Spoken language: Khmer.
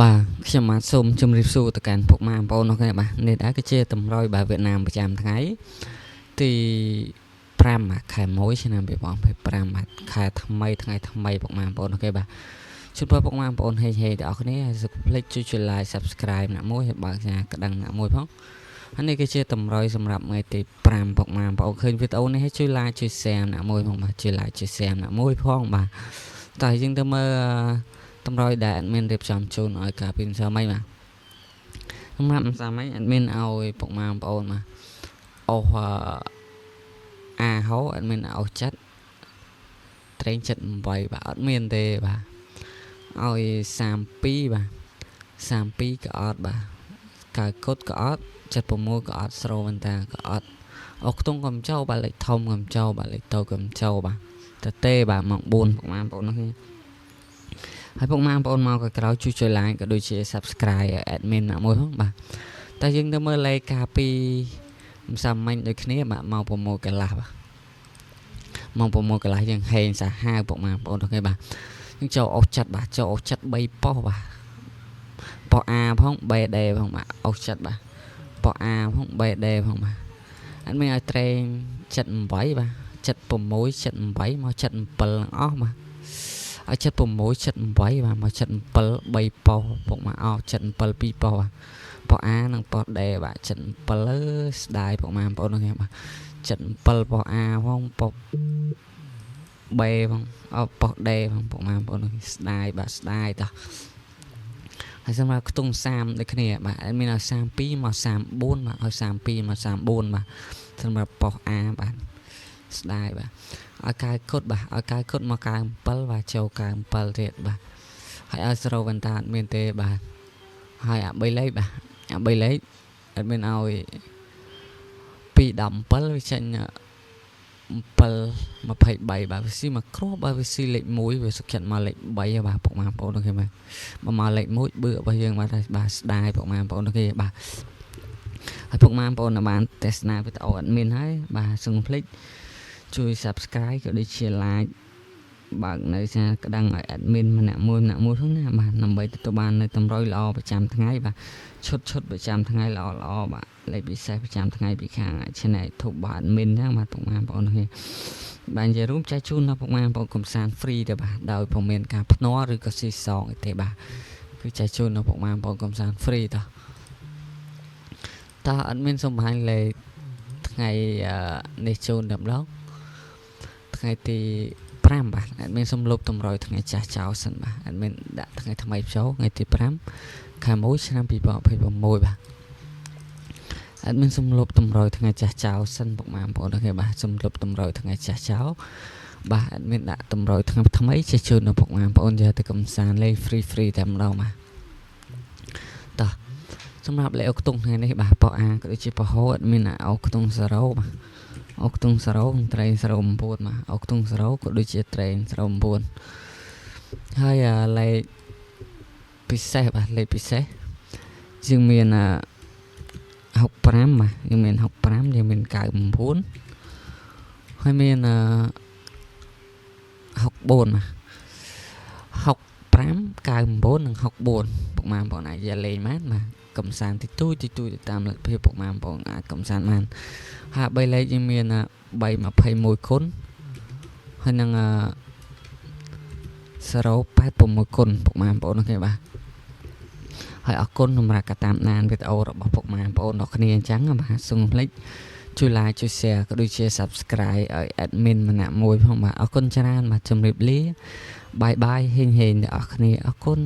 បាទខ្ញុំបាទសូមជម្រាបសួរទៅកាន់ពុកម៉ែបងប្អូនអរគ្នាបាទនេះដែរគឺជាតម្រុយបែបវៀតណាមប្រចាំថ្ងៃទី5បាទខែ1ឆ្នាំ2025បាទខែថ្មីថ្ងៃថ្មីពុកម៉ែបងប្អូនអរគ្នាបាទជូនពរពុកម៉ែបងប្អូនហេងហេងទាំងអស់គ្នាហើយសូមកុំភ្លេចជួយចុច like Subscribe អ្នកមួយហើយបើកសញ្ញាក្តឹងអ្នកមួយផងហើយនេះគឺជាតម្រុយសម្រាប់ថ្ងៃទី5ពុកម៉ែបងប្អូនឃើញវីដេអូនេះហើយជួយ like ជួយ share អ្នកមួយផងបាទជួយ like ជួយ share អ្នកមួយផងបាទតើយើងទៅមើលតម្រុយដែល admin រៀបចំជូនឲ្យកាលពីម្សិលមិញបាទសម្រាប់ម្សិលមិញ admin ឲ្យពុកម៉ែបងប្អូនបាទអូសអាហោ admin អូសចិត្តត្រេង78បាទអត់មានទេបាទឲ្យ32បាទ32ក៏អត់បាទកៅគុតក៏អត់76ក៏អត់ស្រូវមិនតាក៏អត់អូខ្ទង់ក៏មិនចូលបាទលេខធំក៏មិនចូលបាទលេខតូចក៏មិនចូលបាទតែទេបាទម៉ោង4ពុកម៉ែបងប្អូននោះហើយពុកម៉ែបងប្អូនមកក្រោយជួយចុច like ក៏ដូចជា Subscribe ឲ្យ admin ណាមួយផងបាទតែយើងទៅមើលលេខកាពីម្សិលមិញដូចគ្នាបាទម៉ោង6កន្លះបាទម៉ោង6កន្លះយើងហេងសាហាវពុកម៉ែបងប្អូនទាំងគ្នាបាទយើងចូលអុសចិត្តបាទចូលអុសចិត្ត3ប៉ុស្តិ៍បាទប៉ុស្តិ៍ A ផង B D ផងបាទអុសចិត្តបាទប៉ុស្តិ៍ A ផង B D ផងបាទអត់មានឲ្យត្រេង78បាទ76 78មក77ទាំងអស់បាទឲ្យ76 78បាទមក77 3ប៉ុស្តិ៍ពុកមកអស់77 2ប៉ុស្តិ៍បាទប៉ុស្តិ៍ A និងប៉ុស្តិ៍ D បាទ77អើស្ដាយពុកម៉ែបងប្អូនទាំងបាទ77ប៉ុស្តិ៍ A ផងប៉ុស្តិ៍ B ផងអប៉ុស្តិ៍ D ផងពុកម៉ែបងប្អូនស្ដាយបាទស្ដាយតោះហើយសម្រាប់ខ្ទង់30ដូចគ្នាបាទមានឲ្យ32មក34បាទឲ្យ32មក34បាទសម្រាប់ប៉ុស្តិ៍ A បាទស្ដាយបាទឲ្យកៅគុតបាទឲ្យកៅគុតមក97បាទចូល97ទៀតបាទហើយឲ្យស្រូវវ៉ាន់តាអត់មានទេបាទហើយអា3លេខបាទអា3លេខអត់មានឲ្យ217វាចេញ7 23បាទវាស៊ីមកគ្រាប់បាទវាស៊ីលេខ1វាសុខចិត្តមកលេខ3បាទពុកម៉ែបងប្អូនគេបាទបើមកលេខ1បឺរបស់យើងបាទបាទស្ដាយពុកម៉ែបងប្អូនគេបាទហើយពុកម៉ែបងប្អូនបានទស្សនាវីដេអូ admin ហើយបាទសូមកុំភ្លេចជួយ Subscribe ក៏ដូចជា like បើកនៅសារក្តឹងឲ្យ admin ម្នាក់មួយម្នាក់មួយផងណាបាទដើម្បីទទួលបាននៅតម្រុយល្អប្រចាំថ្ងៃបាទឈុតឈុតប្រចាំថ្ងៃល្អល្អបាទលេខពិសេសប្រចាំថ្ងៃពីខាង Channel YouTube បាទ admin ហ្នឹងបាទពុកម៉ែបងប្អូនគ្នាបាទនិយាយរួមចែកជូនដល់ពុកម៉ែបងប្អូនកំសាន្ត free ទៅបាទដោយពុំមានការភ្នាល់ឬក៏ស៊ីសងអីទេបាទគឺចែកជូនដល់ពុកម៉ែបងប្អូនកំសាន្ត free តោះតើ admin សូមបង្ហាញលេខថ្ងៃនេះជូនតែម្ដងថ្ងៃទី5បាទ admin សូមលុបតម្រុយថ្ងៃចាស់ចោលសិនបាទ admin ដាក់ថ្ងៃថ្មីចូលថ្ងៃទី5ខែ1ឆ្នាំ2026បាទ admin សូមលុបតម្រុយថ្ងៃចាស់ចោលសិនពុកម៉ែបងប្អូនគេបាទសូមលុបតម្រុយថ្ងៃចាស់ចោលបាទ admin ដាក់តម្រុយថ្ងៃថ្មីជាជូនដល់ពុកម៉ែបងប្អូនយកទៅកំសាន្តលេង free free តែម្ដងបាទតោះសម្រាប់លេខអូខ្ទង់ថ្ងៃនេះបាទប៉ោអាក៏ដូចជាប៉ោហូ admin អូខ្ទង់0បាទអូខ្ទង់0ត្រេង09បាទអូខ្ទង់0ក៏ដូចជាត្រេង09ហើយលេខពិសេសបាទលេខពិសេសយើងមាន65បាទយើងមាន65យើងមាន99ហើយមាន64បាទ65 99និង64ពុកម៉ែបងប្អូនអាចយកលេងបានបាទកំសាន្តទីទូចទីទូចទៅតាមលទ្ធភាពពុកម៉ែបងប្អូនអាចកំសាន្តបានហើយ3លេខយើងមាន321គុណហើយនឹង086គុណពុកម៉ែបងប្អូនអូខេបាទហើយអរគុណសម្រាប់ការតាមដានវីដេអូរបស់ពុកម៉ែបងប្អូនដល់គ្នាអញ្ចឹងបាទសូមកុំភ្លេចជួយ like ជួយ share ក៏ដូចជា Subscribe ឲ្យ admin ម្នាក់មួយផងបាទអរគុណច្រើនបាទជម្រាបលា bye bye ហេងហេងដល់អស់គ្នាអរគុណ។